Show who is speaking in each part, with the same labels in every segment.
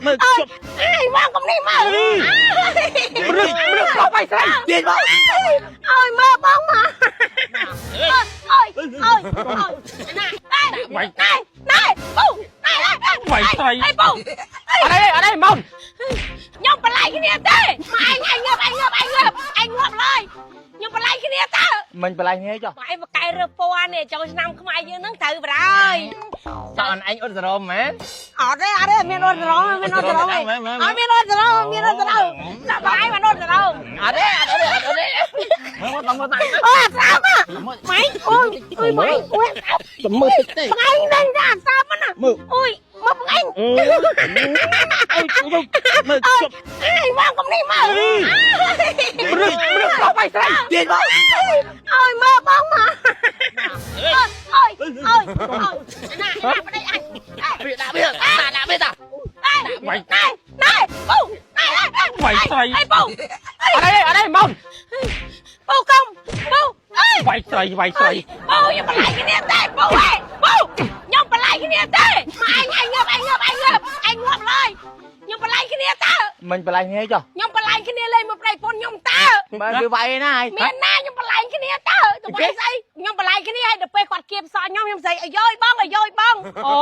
Speaker 1: មើលជប់
Speaker 2: អើយមកកុំនេះមក
Speaker 1: មនុស្សមនុស្សប្រុសបាយស្រី
Speaker 3: ទាញមក
Speaker 2: អើយមកបងមកអើយអើយអើយអើយណា
Speaker 1: បាយ
Speaker 2: ណែណែពូណែណែ
Speaker 1: បាយស្រី
Speaker 2: អីពូ
Speaker 1: អត់ទេអត់ទេមក
Speaker 2: ខ្ញុំបន្លាយគ្នាទេមកឯងឯងងើបឯងងើបឯងងើបឯងងាប់ឡើយខ្ញុំបន្លាយគ្នាតើ
Speaker 3: មិញបន្លាយគ្នាចុះ
Speaker 2: មកឯងបកែរើពណ៌នេះចូលឆ្នាំខ្មែរយើងហ្នឹងត្រូវបណ្ដោយ
Speaker 3: តើអនឯងអត់សរមមែន
Speaker 2: អត់ទេអត់ទេមានអត់សរមមានអត់សរមទេអត់មានអត់សរមមានអត់សរមដាក់បាយមកអត់សរម
Speaker 3: អត់ទេអត់ទេអត់ទេមកមកមក
Speaker 2: អូអត់សរមម៉ៃអូយអូយម៉ៃអូយ
Speaker 3: ចាំមើលតិចទេ
Speaker 2: ថ្ងៃនេះអាសរមណាអូយមកថ្ងៃ
Speaker 1: អើយមើលជប់
Speaker 2: អើយមកកុំនេះមក
Speaker 1: មនុស្សមនុស្សប្រុសបាយស្រី
Speaker 3: ទាញមក
Speaker 2: អើយមកបងមកអើយអើយអើយណាណាប្តីអញ
Speaker 3: វាដាក់វាដាក់វាតា
Speaker 1: បាយ
Speaker 2: ណែណែពូណែ
Speaker 1: បាយស្រី
Speaker 2: អីពូ
Speaker 1: អត់ទេអត់ទេមក
Speaker 2: ពូកុំពូអើយ
Speaker 1: បាយស្រីបាយស្រី
Speaker 2: ពូខ្ញុំបន្លាយគ្នាទេពូហេពូខ្ញុំបន្លាយគ្នាទេមកឯងឯងងើបឯងងើបឯងងើបឯងងាប់ឡើយខ្ញុំបន្លាយគ្នាតើ
Speaker 3: មិញបន្លាយគ្នាចុះ
Speaker 2: ខ្ញុំបន្លាយគ្នាលេងមកប្តីប្រពន្ធខ្ញុំតើ
Speaker 3: បើវាវាយណាហើយ
Speaker 2: មានណាខ្ញុំបន្លាយគ្នាតើទៅវាយស្អីខ្ញុំបន្លាយគ្នាហើយដល់ពេលគាត់គៀបសក់ខ្ញុំខ្ញុំស្អីអាយយបងអាយយបង
Speaker 1: អូ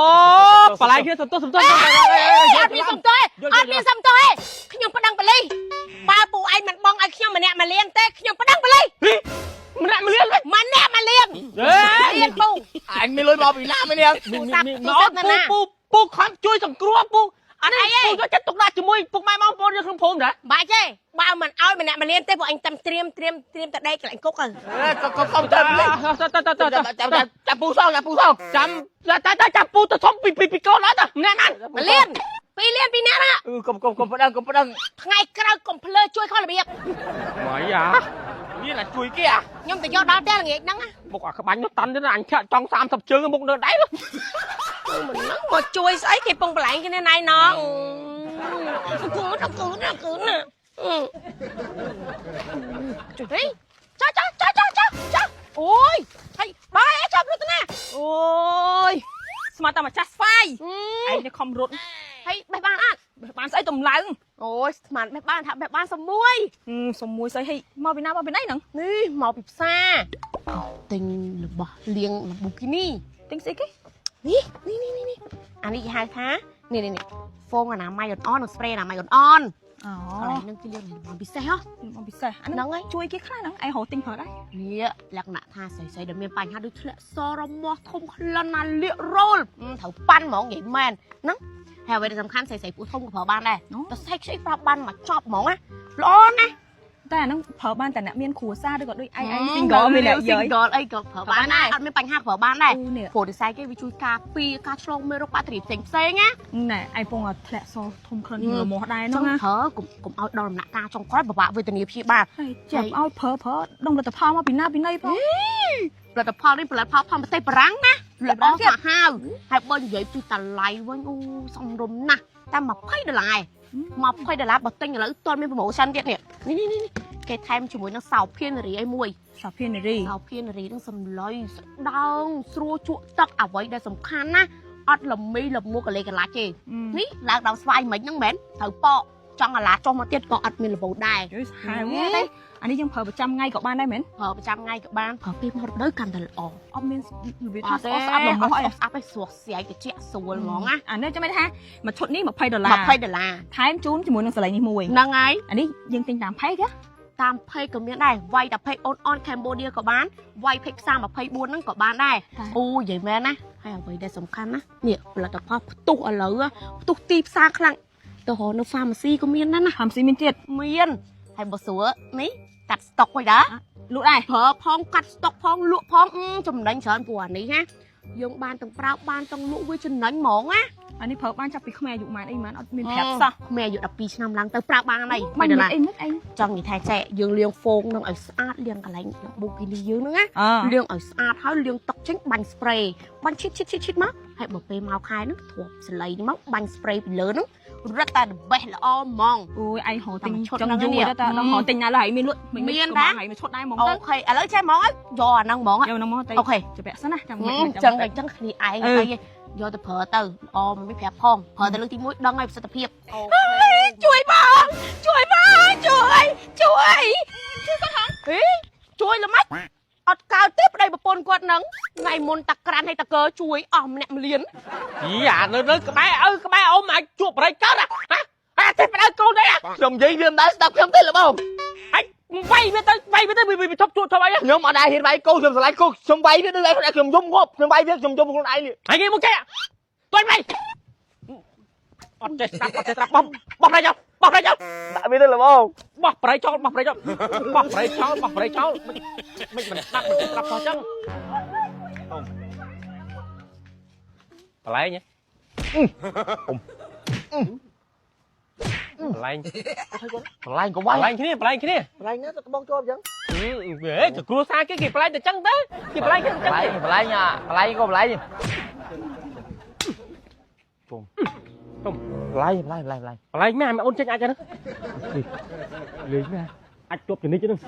Speaker 1: បលាយគ្នាសន្ទុះសន្ទុះ
Speaker 2: អត់មានសំទោសអត់មានសំទោសទេខ្ញុំប្តឹងប៉ូលីសបើពូឯងមិនបងឲ្យខ្ញុំម្នាក់មួយលានទេខ្ញុំប្តឹងប៉ូលីសម្
Speaker 1: នាក់ម្លាន
Speaker 2: ម្នាក់មួយលាន
Speaker 1: អេ
Speaker 2: លានពូ
Speaker 3: អញមានលុយមកពីណាមែននេះ
Speaker 2: ទូរស័ព្ទទូរស័ព្ទណា
Speaker 1: ពូពូខំជួយសង្គ្រោះពូអត់អីពូយកចិត្តទុកដាក់ជាមួយពុកម៉ែបងប្អូនយើងក្នុងភូមិដែរ
Speaker 2: បាច់ទេបើមិនឲ្យម្នាក់មួយលានទេពួកអញតាមត្រៀមត្រៀមត្រៀមតដេកកន្លែងគុកទៅ
Speaker 3: កុំកុំទៅ
Speaker 1: តតតត
Speaker 3: ចាំចាំចាំពូសងចាំពូសង
Speaker 1: ចាំតែតែចាំពូទៅធំពីពីពីកូនអត់ម្នាក់ណា
Speaker 2: មួយលានពីរលានពីរនាក់ណា
Speaker 3: កុំកុំកុំប្តឹងកុំប្តឹង
Speaker 2: ថ្ងៃក្រោយកុំភ្លើជួយខុសរបៀប
Speaker 1: បាយអាមានតែជួយគេអា
Speaker 2: ខ្ញុំទៅយកដល់ផ្ទះល្ងាចហ្នឹងណា
Speaker 1: មុខអាក្បាញ់នោះតាន់ទៅអញធាក់ចង់30ជើងមុខនៅដៃ
Speaker 2: មិនហ្នឹងមកជួយស្អីគេពងបន្លែងគ្នាណៃណងគូនគូនគូនជួយទេចុះចុះចុះចុះចុះចុះអូយហើយបាយអីចាប់រត់ណា
Speaker 4: អូយស្មានតែម្ចាស់ស្វាយឯងនេះខំរត់
Speaker 2: ហើយបេះបានអត់
Speaker 4: បានស្អីតម្លើង
Speaker 2: អូយស្មានបេះបានថាបេះបានសមួយ
Speaker 4: សុំមួយស្អីហីមកពីណាមកពីណីហ្នឹង
Speaker 2: នេះមកពីផ្សារទិញរបស់លាងលប៊ូគីនី
Speaker 4: ទិញស្អីគេ
Speaker 2: នេះនេះនេះនេះអានេះគេហៅថានេះនេះនេះហ្វូងអនាម័យអនៗនិង spray អនាម័យអនៗ
Speaker 4: អូ
Speaker 2: កន្លែងហ្នឹងគេលាងរបស់ពិសេសហ៎
Speaker 4: មកពិសេសអា
Speaker 2: ហ្នឹងហើយ
Speaker 4: ជួយគេខ្លះហ្នឹងឯងរកទិញប្រើដែរ
Speaker 2: នេះលក្ខណៈថាស្រីៗដែលមានបញ្ហាដូចធ្លាក់សរមាស់ធំក្លិនណាលាករោលត្រូវប៉ាន់ហ្មងនិយាយមែនហ្នឹងហើយអ្វីដែលសំខាន់ស្រីៗពោះធំក៏ប្រើបានដែរតែស្អីខ្ចីប្រើបានមកចប់ហ្មងណាល្អណាស់
Speaker 4: តែអាហ្នឹងប្រើបានតែអ្នកមានគ្រួសារឬក៏ដូចឯងឯង single មានអ្នកយាយ
Speaker 2: single អីក៏ប្រើបានដែរអត់មានបញ្ហាប្រើបានដែរ
Speaker 4: អូនេះ
Speaker 2: ព្រោះរិស័យគេវាជួយការពារការឆ្លងមេរោគបាក់តេរីផ្សេងផ្សេងណា
Speaker 4: ណែឯងពងតែធ្លាក់សធំក្លិនរមាស់ដែរ
Speaker 2: ចង់
Speaker 4: ហ្នឹងណា
Speaker 2: ប្រើកុំកុំឲ្យដល់ដំណាក់កាលចុងក្រោយពិបាកវេទនាព្យាបាល
Speaker 4: ហើយចាប់ឲ្យប្រើប្រើដងលទ្ធផលមកពីណាពីណីផង
Speaker 2: ផលិតផលនេះផលិតផលធម្មទេសបារាំងណាល្អសាហាវហើយបើនិយាយពីតម្លៃវិញអូសមរម្យណាស់តែ20ដុល្លារឯង20ដុល្លារបើទិញឥឡូវទាន់មាន promotion ទៀតនេះនេះនេះនេះគេថែមជាមួយនឹងសោភានារីឯមួយ
Speaker 4: សាភានារី
Speaker 2: សោភានារីនឹងសំឡុយស្ដើងស្រួលជក់ទឹកអ្វីដែលសំខាន់ណាអត់លមីលមួកកលេកលាច់ទេនេះឡើងដល់ស្វាយមិនហ្នឹងមែនត្រូវប៉កចង់អាឡាចុះមកទៀតក៏អត់មានលបោដែរ
Speaker 4: យសាហាវទេអានេះយើងប្រើប្រចាំថ្ងៃក៏បានដែរមែន
Speaker 2: ប្រើប្រចាំថ្ងៃក៏បានប្រើពេលមករដូវកាន់តែល្អ
Speaker 4: អត់មានរបៀបថាស្អប់ស្អាប់លំហអី
Speaker 2: ស្អាប់ឯងស្រស់ស្រាយត្រជាក់ស្រួលហ្មងណា
Speaker 4: អានេះចាំមិនថាមួយឈុតនេះ20ដុល្លារ
Speaker 2: 20ដុល្លារ
Speaker 4: ថែមជូនជាមួយនឹងសលេងនេះមួយ
Speaker 2: ហ្នឹងហើយ
Speaker 4: អានេះយើងទិញតាម page ហ៎
Speaker 2: តាម page ក៏មានដែរវាយតែ page អូនអន Cambodia ក៏បានវាយ page ផ្សារ24ហ្នឹងក៏បានដែរអូនិយាយមែនណាហើយអ្វីដែលសំខាន់ណានេះផលិតផលផ្ទុះឥឡូវផ្ទុះទីផ្សារខ្លាំងទៅរកនៅ pharmacy ក៏មានដែរណា
Speaker 4: ហាមស៊ីមានទៀត
Speaker 2: មានហើយបើស្រួលនេះកាត់ស្តុកវិញដែរ
Speaker 4: លក់ដែរ
Speaker 2: ប្រើផងកាត់ស្តុកផងលក់ផងចំណេញច្រើនព្រោះអានេះណាយើងបានទាំងប្រើបានទាំងលក់វាចំណេញហ្មងណា
Speaker 4: អានេះប្រើបានចាប់ពីខ្មែរអាយុម៉ានអីម៉ានអត់មានប្រាប់សោះ
Speaker 2: ក្មេងអាយុ12ឆ្នាំឡើងទៅប្រើបានហើយ
Speaker 4: មិន
Speaker 2: ដុល្លារ
Speaker 4: អីមិនអី
Speaker 2: ចង់និយាយថាចែកយើងលាងហ្វូងនឹងឲ្យស្អាតលាងកន្លែងប៊ូគីនីយើងហ្នឹងណាលាងឲ្យស្អាតហើយលាងទឹកចេញបាញ់ spray បាញ់ឈិតឈិតឈិតឈិតមកហើយបើពេលមកខែហ្នឹងទ្រាប់សលៃនេះមកបាញ់ spray ពីលើហ្នឹងរឹតតែបេះល្អហ្មង
Speaker 4: អូយឯងរកទិញ
Speaker 2: តែមួយឈុត
Speaker 4: ចង់យូរ
Speaker 2: ហ្នឹងនេះ
Speaker 4: តែដល់រកទិញណាឡើយមានលក់
Speaker 2: មានដែរ
Speaker 4: ហើយមួយឈុតដែរហ្មង
Speaker 2: អូ
Speaker 4: ទៅ
Speaker 2: ខេឥឡូវចេះហ្មងយកអាហ្នឹងហ្មង
Speaker 4: យកហ្នឹងមកទៅ
Speaker 2: អូខេ
Speaker 4: ជពាក់សិនណាចាំ
Speaker 2: អញ្ចឹងអញ្ចឹងគ្នាឯងអី យកទៅប្រើទៅល្អមិនមានប្រាប់ផងប្រើតែលើកទី1ដឹងហើយប្រសិទ្ធភាពជួយបងជួយបងជួយជួយជួយគាត់ហ៎ហេជួយល្មិចអត់កើតទេប្តីប្រពន្ធគាត់នឹងថ្ងៃមុនតាក្រាន់ឲ្យតាកើជួយអស់ម្នាក់មួយលាន
Speaker 1: យីអានៅនៅក្បែរឪក្បែរអ៊ំអាចជួបបរិយកើតហ៎អាទេប្តៅកូនអី
Speaker 3: ខ្ញុំនិយាយវាមិនដែលស្ដាប់ខ្ញុំទេលោកបង
Speaker 1: អញវាយវាទៅវាយវាទៅវាវាឈប់ជួបឈប់អី
Speaker 3: ខ្ញុំអត់ដែរហ៊ានវាយកូនខ្ញុំស្រឡាញ់កូនខ្ញុំវាយវាដូចឯងខ្ញុំយំងាប់ខ្ញុំវាយវាខ្ញុំយំខ្លួនឯងនេះ
Speaker 1: ហើយគេមកចេះទាន់វាយអត់ចេះស្ដាប់អត់ចេះស្ដាប់បោះបោះប្រៃចោលបោះប្រៃចោល
Speaker 3: ដាក់វាទៅលោកបង
Speaker 1: បោះប្រៃចោលបោះប្រៃចោលបោះប្រៃចោលបោះប្រៃចោលមិនមិនស្ដាប់មិនចេះស្ដាប់សោះចឹងបលែងបលែង
Speaker 3: បន្លែងក៏វាយ
Speaker 1: បលែងគ្នាបលែងគ្នា
Speaker 3: បន្លែងណាទៅបងជាប់អញ្ចឹង
Speaker 1: ហេគ្រួសារគេគេបលែងតែចឹងទៅគេបលែងគេចឹង
Speaker 3: បន្លែងបន្លែងអាបន្លែងក៏បន្លែងពុំ
Speaker 1: ទុំ
Speaker 3: បន្លែងបន្លែងបន្លែងបន្លែង
Speaker 1: បលែងម៉ែអូនចេញអាចហ្នឹងលេងណាអាចជាប់ជំនិចហ្នឹង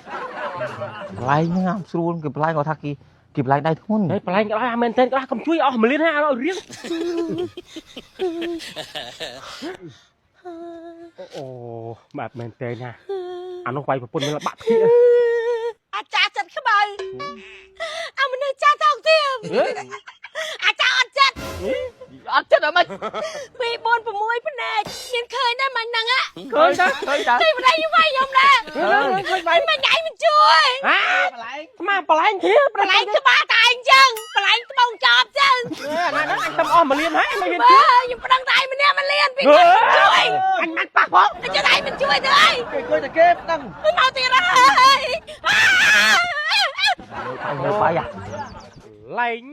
Speaker 3: បន្លែងហ្នឹងស្រួលគេបន្លែងគាត់ថាគេគេបន្លែងដៃធ្ងន់
Speaker 1: ហេបលែងក៏ដែរមែនតើក៏ដែរកុំជួយអស់មួយលានណាឲ្យរៀងអូបាទមែនតើណាអានោះវាយប្រពន្ធមានលបាក់ភី
Speaker 2: អាចារ្យចិត្តខ្មៅអាមនុស្សចាស់ថោកទាបអាចារ្យអត់ចិត្ត
Speaker 3: អត់ចិត្តអីមិន
Speaker 2: 2 4 6ភ្នែកមានឃើញដែរមិនហ្នឹង
Speaker 1: ឃើញតា
Speaker 3: ឃើញតា
Speaker 2: ទីម្ដាយវាយខ្ញុំដែរ
Speaker 1: ឃើញវាយ
Speaker 2: មិនឯងមិនជួយ
Speaker 1: អាស្មាបលែងគ្នា
Speaker 2: បលែងក្បាលតែឯងចឹងបលែងត្បូងចប់ចឹង
Speaker 1: អាហ្នឹងអញតំអស់មួយលានហើយមិនហ៊ាន
Speaker 2: បើខ្ញុំប្តឹងតែឯងម្នាក់មកលៀនពីគាត់មិនជួយ
Speaker 1: អញមិនប៉ះផង
Speaker 2: តែចិត្តឯងមិនជួយទៅអី
Speaker 3: គេឃើញតែគេប្តឹង
Speaker 2: មកទៀតហើយ
Speaker 3: បាយបាយអា
Speaker 1: លែង